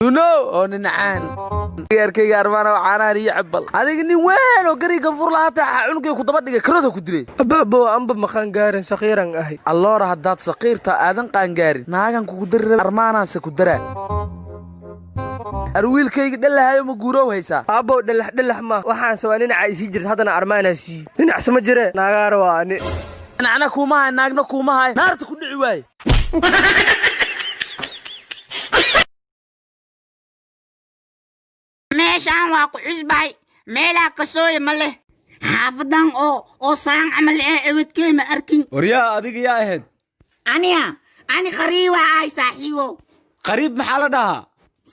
Duno oo ninacaan yarkayga armaana oo caanahan iyo cabbal. Adiga nin weyn oo gariga ganfur lahaa cunugay ku daba dhigay karada ku dilay. Abaabo anba maqaan gaarin, saqiiran ahay. Alloora haddaad saqiirta aadan qaangaarin, naagan kugu dari raba armaanaanse ku daraa. Arwiilkayga dhalahayo ma guurow haysaa? Aabbow dhalax dhalax ma waxaanse waa ninaca isii jirta, haddana armaanaa siiye. Ninacse ma jire, naagaara waa ani. Nacna kuuma hay, naagna kuuma hay, naarta ku dhici waaye. Meeshaan waa ku cusbahay, meelaa kasooya ma leh. Xaafadan oo saan camal eh ebedkey ma arkin. Waryaa, adiga yaa ahayd? Aniya ani qariiba ahay, saaxiibo. Qariib maxaa la dhahaa?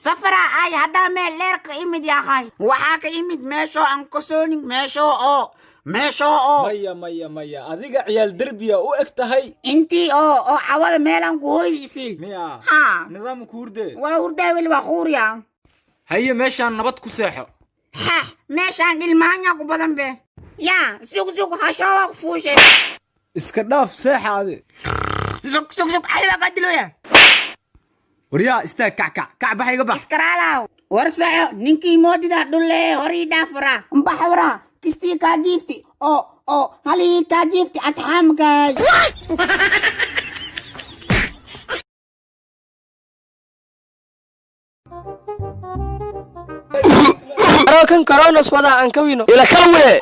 Safaraa ahay, haddaa meel dheer ka imid yahay. Waxaa ka imid meeshoo aan kasoonin, meeshoo oo Maya maya maya, adiga ciyaal derbiya u eg tahay. Intii oo cawada meelaan ku hoyisi. Miya? Haa. Nidaamka hurde. Waa hurdaa, weli waa khuuriya. Haye, meeshaan nabad ku seexo. Xah, meeshaan dhilmaanya ku badan be. Yaa sug sug, hashoo ku fuushe. Iska dhaaf, seexa adi. Sug sug sug, adi waa kaa diloya. Waryaa, istaag, kac kac kac, bax iga bax. Iskaraalaw, war soco, ninkii moodida dhulle horii dhaafara mbaxwra kistii kaa jiifti oo halii kaa jiifti asxaamkaay. Aroo kan koronos wadaa aan ka wino. Ila kala wee.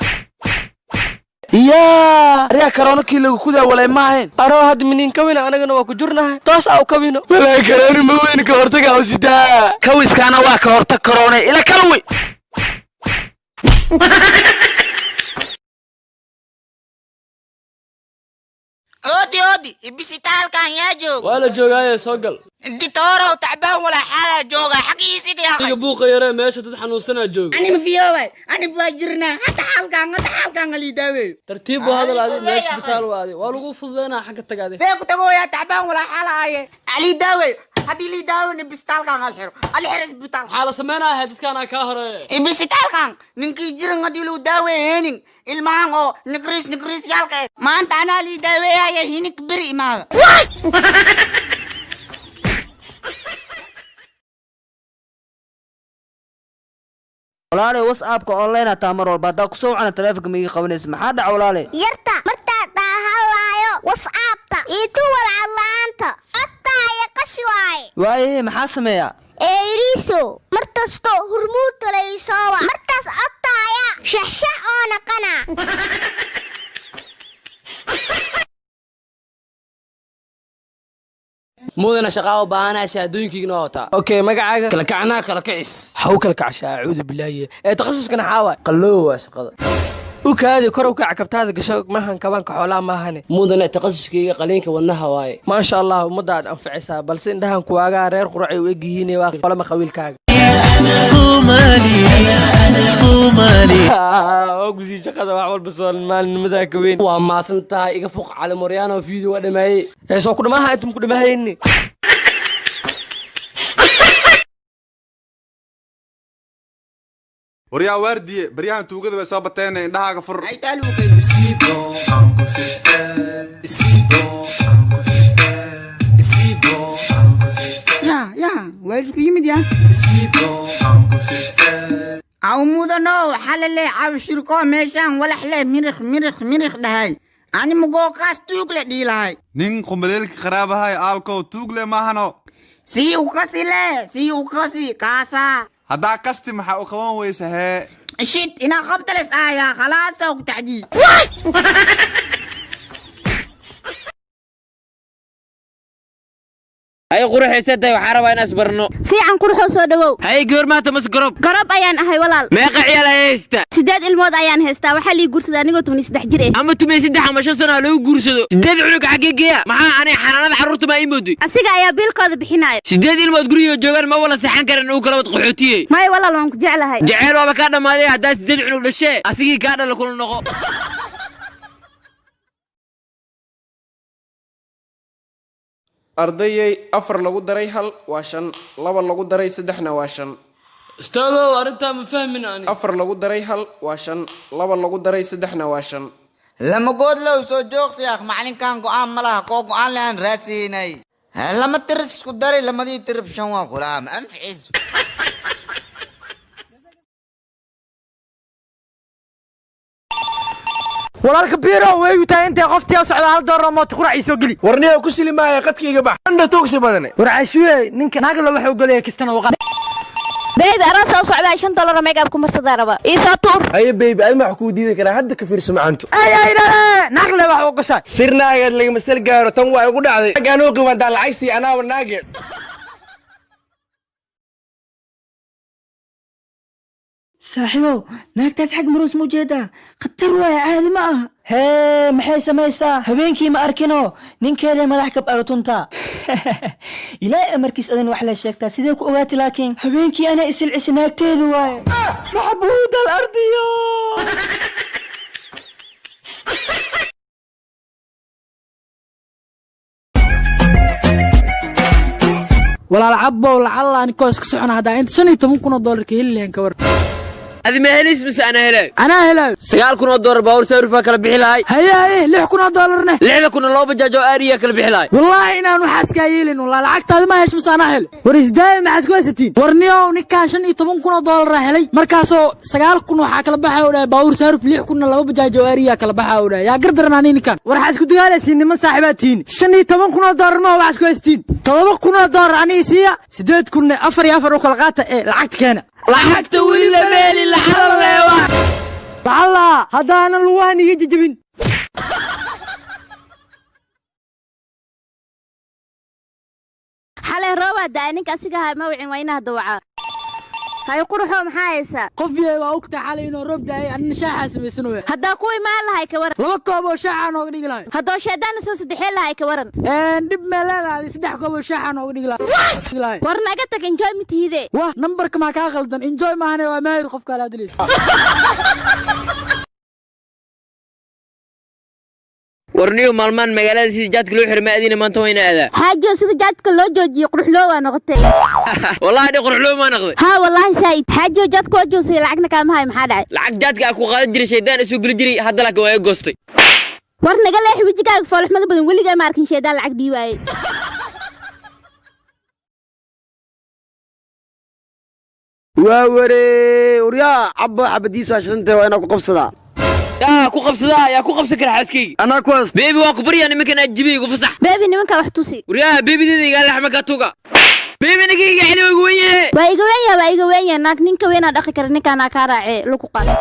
Yaa aryaa, karoona kii lagu kudaa walay ma ahayn. Aroo hadda miniin ka wina, anagana waa ku jurnahay, toos aa u ka wino. Walaa karooni ma weyn, ka hortaga hawsidaa. Kawiskaana waa ka hortag karoone. Ila kala wey. Oodi oodi, ibisitaalkan yaa joog? Waa la joogaaye, soo gal. Ditoorow, tacbaan walaa xaalaa jooga xagiisiga Adiga yahay. Buuqa yaree, meesha dad xanuunsanaa jooga. Ani ma fiyoobay, ani waa jirnaa hadda xaalkan aliidaaweyo. Tartiib u hadal. Ay, Adi meesha fududeeyaa. Isbitaal waa adi, waa lagu fududeynaa, xagga tag adi. See ku tagooyaa? Tacbaan walaa xaala aaye aliidaaweyo, haddii liidaawen ibisitaalkan al xiro, al xiro isbitaalka. Maxaa la samaynayaa? Dadkaanaa kaa horeeye. Ibisitaalkan ninkii jiran haddii luu daaweeyeenin ilmahan oo nigriis nigriis yaalka eh, maanta anaa lii daaweeyaya, hinik beri imaada. Walaale, WhatsAppka online hataa mar walba haddaa kusoo wacana taleefonka ma ii qabanaysa, maxaa dhaca walaale? Yarta martaa daahawaayo WhatsAppta iyo tuwal cadla'aanta codtaaya qashi waaye. Waayahe, maxaa sameeyaa? Ee iriiso, markasto hurmuudka laysoowa markaas codtaaya shaxshax oo naqana. Mudana, shaqaa u baahanaa, shahaadooyinkiigna waa wataa. Okay, magacaaga? Kala kacnaa, kala kicis. Haw kala kacshaa, acuudu bilaahi. Ee takhasuskana xaa waay? Qalloow waa shaqada. U kaadi, kor u kac, kabtaada gasho, mahan kabanka xoolaha maahane. Mudane, takhasuskayga qaliinka wadnaha waaye. Maasha Allah, ummadda aad anficaysaa, balse indhahan kuwaagaa reer quracay u egyihiin, waa qolama qabiilkaaga? Waa kusii shaqada, wax walba soomaalinimadaa ka weyn. Waa maasan tahay, iga fuq cali moryaano, video waa dhameeyey. Ee soo ku dhamaha intum ku dhamahayni. Waryaa waardiye, baryahan tuugada way soo bateen, indhahaaga fur. Ay taaluukay. Ya ya, waa isku yimid ya aw mudano, waxaa la leeyahay caw shirko meeshaan walax leh mirikh mirikh mirikh dhahay, ani mugooqaas tuug le dhihi lahay. Nin qumbaleelka qaraabahay aalkow tuugle maahano. Sii u kasi le, sii u kasi kaasaa. Haddaa kasti maxaa u qaban weysa hee? Shit, inaa qabtales aaya khalaasa ku tacdii. Hay quruxaysa tahay, waxaa rabaa inaan isbarno. Fiican qurxoo, soo dhowow. Hay gabar maanta mas garob? Garob ayaan ahay walaal. Meeqa ciyaal ayay haystaa? 8 ilmood ayaan haystaa, waxaa lii guursaday anigoo 13 jir eh. Ama 13 ama 5 sano ha lagu guursado, 8 cunug xaggee geeya? Maxaa anay xanaanada carruurta maa ii mooday? Asiga ayaa biilkooda bixinayo. 8 ilmood guriga joogaan ma wala seexan karan, uu kala wad qaxootiyey. Maya walaal, waan ku jeclahay. Jaceyl waaba kaa dhammaaday haddaa 8 cunug dhashee, asigii kaa dhala kula noqo. Ardayay, 4 lagu daray 1 waa 5, 2 lagu daray 3-na waa 5. Ustaadow, arrintaa ma fahmin ani. 4 lagu daray 1 waa 5, 2 lagu daray 3-na waa 5. Lama goodlow, soo joogsiyak, macalinkan go'aan ma laha, koo go'aan lehan raasiinay. Lama tiris isku daray, lamadii tirib shan waa kulaha, ma anficiiso. Walaalka Biiro way u tahay intay qoftii u socda $1 oo mooto qurac soo geli. Warniyo ku sili maaya, qadkayga bax anda toogsi badane. War cashuye, ninka naagla waxa uu galaya kistana waqa. Baby, aroos u socdaa, $5 make up kuma sadaa raba, ii soo tuur. Haye baby, adima wax kuu diidi karaa? Hadda ka fiirso macanto. Ay ay, naagla waxa uu gashay. Sir naageed lagama sal gaaro, tan waa igu dhacday. Anuu qiwantaa lacag sii anaaba naageed. Saaxiibow, naagtaas xag maruus ma ujeedaa? Khatar waaya, caadi ma aha. Hee, maxay samaysaa habeenkii? Ma arkino ninkeeday madax kab aga tuntaa. Ilaahay amarkiis, adan wax la sheegtaa, sidee ku ogaati? Laakiin habeenkii anaa isilcisi, naagteedu waaye maxbuud al ardiyo. Walaal Cabbow, lacalla anikoo iska socona haddaa inta $15,000 ka heli lahayn, ka war? Adi ma helays mise anaa helayo? Anaa helayo. $9,000 baabuur saarufaa kala bixi lahay. Haye haye, $6,000ne? 6,000 loo bajaaj oo aariyaa kala bixi lahay. Wallaahi inaan waxaas kaa yeelin. Wallah, lacagtaadi ma hesh mise anaa hele? War isdaaya, maxaad ku haysatiin? War niyow, ninkaan $15,000 helay, markaasoo 9,000 waxaa kala baxaya u dhahay baabuur saaruf, 6,000-na laba bajaaj oo aariyaa kala baxaya u dhahay. Yaa gardaran ani ninkaan? War waxaad isku dagaalaysiin, niman saaxiibaad tihiin. $15,000 ma waxaad isku haysatiin? $7,000 aniga siiya, 8,000-na afar iyo afar u kala qaata ee lacagta keena. Lacagta weli lama helin, lacala leewa. Lacala haddaanan lugahan iga jejebin. Xalay roobaa da'ay, ninka asiga ahaa ma wicin, waa inaa dawacaa. Hay quruxoo, maxaa haysaa? Qof yahay, waa ogtahay xalay inuu roob da'ay, anina shaaxaa samaysanooya. Haddaa ku imaan lahay, ka waran? Laba koob oo shaaxaa nooga dhigi lahay. Haddoo shaydaan soo saddexeen lahay, ka waran? Dhib mee leedahay? Saddex koob oo shaaxaa nooga dhigi lahay. War naga tag, enjoy ma tihide. Wah, nambarka maa kaa khaldan? Enjoy maahane, waa maahir qofka ala hadlaysa. Warniyo, maalmaan magaalada sida jaadka loo xiro ma aadina, maanta waa ina aadaa. Xaajo, sida jaadka loo joojiyey quruxloo waa noqotay. Wallahi dhe quruxloo maa noqday. Haa wallaahi saa'id. Xaajo, jaadka waa joosay, lacagna kaama hayo, maxaa dhacay? Lacag jaadka aa ku qaadan jiray shaydaan isoo geli jiray, hadda laakiin waa iga goostay. War naga leex, wejigaaga foolxumada badan, weligaa ma arkin shaydaan lacag dhiibaayey. Waa waree, waryaa Cabbo, xabadiisa waa shidantay, waa inaa ku qabsadaa. Yaa ku qabsadaa? Yaa ku qabsan kara xaaskayga? Anaa kuwaas. Baby, waan ku baryaa, nimankan ajibi igu fasax. Baby, nimankaa wax tusi. Waryaa, babydeeda igaa laxma ka tuga. Baby, ninkayga xili waa igu wen yahe. Waa iga weyn yahay, waa iga weyn yahay. Naag ninka weynaa dhaqi kara, ninkaanaa kaa raacee lagu qaado.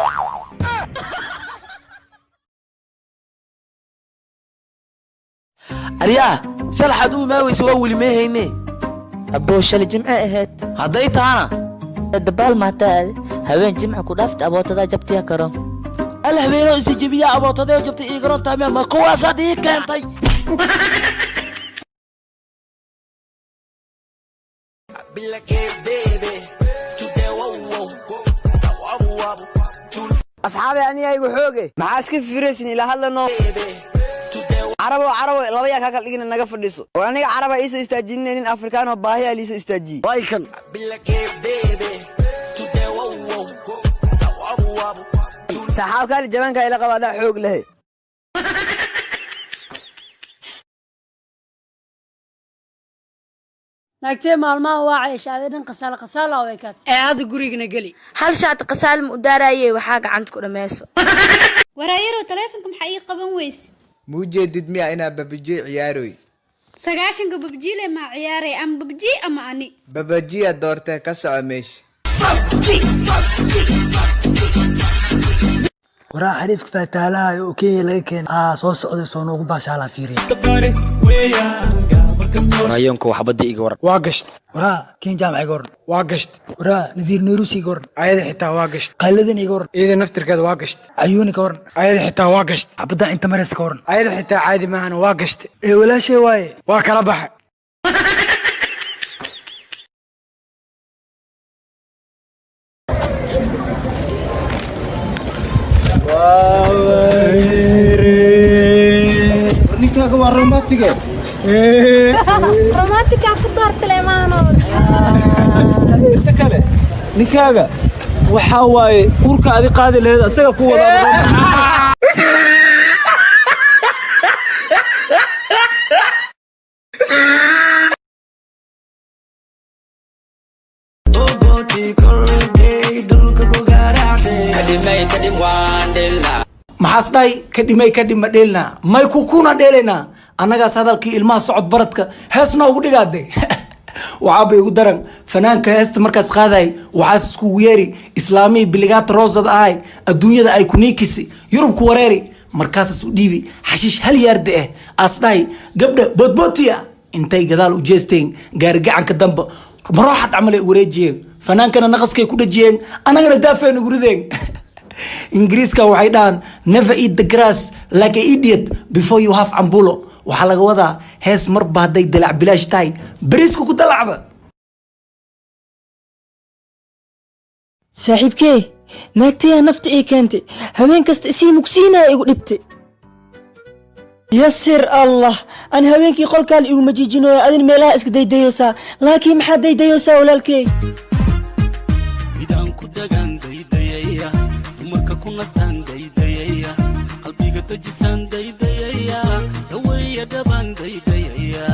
Aryaa, shalaxaad u imaaweysa waa weli meehayne. Abbow, shalay jimce ahayd. Hadday tahana? Dabaal maataa aade, haween jimce ku dhaafta, abootadaa jabtiya karoon. Al habeenoo isi jebiya, abootadee jabtay ii garoon taamiya, ma kuwaasaad ii keentay? Asxaabe, aniga igu xooge, maxaa iska fiiraysin? Ilaa hadlano. Carabo, carabo, laba yaa kaa kala dhigina, naga fadhiiso. Oo aniga caraba iisoo istaajinina, nin Afrikaan oo baahiyaa liisoo istaajiyey. Waay kan. Saxaabkaali jabaanka ila qaba, adaa xoog lehe. Naagtee maalmaha waa ceeshaaday dhan, qasaal qasaala way kaat ee hadda gurigana geli. Hal shaati qasaalim u daarayay, waxaa gacanta ku dhammayso. Waraayarow, taleefonka maxaa ii qaban weyse? Muujeedid miya inaa babaji ciyaaroy? 90-ka babjiile maa ciyaaray ama babji ama ani? Babajiya doortee, ka soco meesha. Waraa, xariifka faataalaha oo Kenya laga keenay aa soo socday, soo noogu baashaalaa, fiiriya. Rayoonka waxbadda iga waran. Waa gasht. Waraa, Ken Jaamac iga waran. Waa gasht. Waraa, Nadiir Nairusi iga waran. Ayada xitaa waa gasht. Qayladan iga waran. Iyada naftirkeeda waa gasht. Cayuuni ka waran. Ayada xitaa waa gasht. Xabaddan inta maraysa ka waran. Ayada xitaa caadi maahana, waa gasht. Ee walaashay waaye. Waa kala baxay. Ninkaaga waa romantige. Romantika ku doortale maano. Inta kale ninkaaga waxaa waaye urka adi qaadi lahayd asaga ku wada. Maxaas dhahay? Ka dhimay, ka dhima dheelnaa, may kukuna dheelaynaa. Annagaas hadalkii ilmaha socod baradka heesna ugu dhigaade. Waxaaba igu daran fanaanka heesta markaas qaaday, waxaas iskugu yeeri islaamihii biligaata roosada ahay, adduunyada ay ku niikisi, Yurubku wareeri. Markaasas u dhiibi xashiish hal yaarda ah, aas dhahay gabdha boodbootiya intay gadaal u jeesteen, gaari gacanka damba marooxad camal ay wareejiyeen. Fanaankana naqaskay ku dhajiyeen, annagana daafeen ugu rideen. Ingiriiska waxay dhahaan, "Never eat the grass like a idiot before you have cambulo." Waxaa laga wadaa, hees marba hadday dalac bilaash tahay, bariisku ku dalacda. Saaxiibkee, naagtayaa nafta ii keentay. Habeen kasta isii mugsiinaya igu dhibtay. Yasir Allah, aan habeenkii qolkaan iguma jiijinooya, adin meelaha iska daydayoosaa. Laakiin maxaa daydayoosaa, walaalkey? Midaan ku dagaan daydayaya, dumarka ku nastaan daydayaya, qalbiga dejisaan daydayaya, dhaweeya dhabaan daydayaya.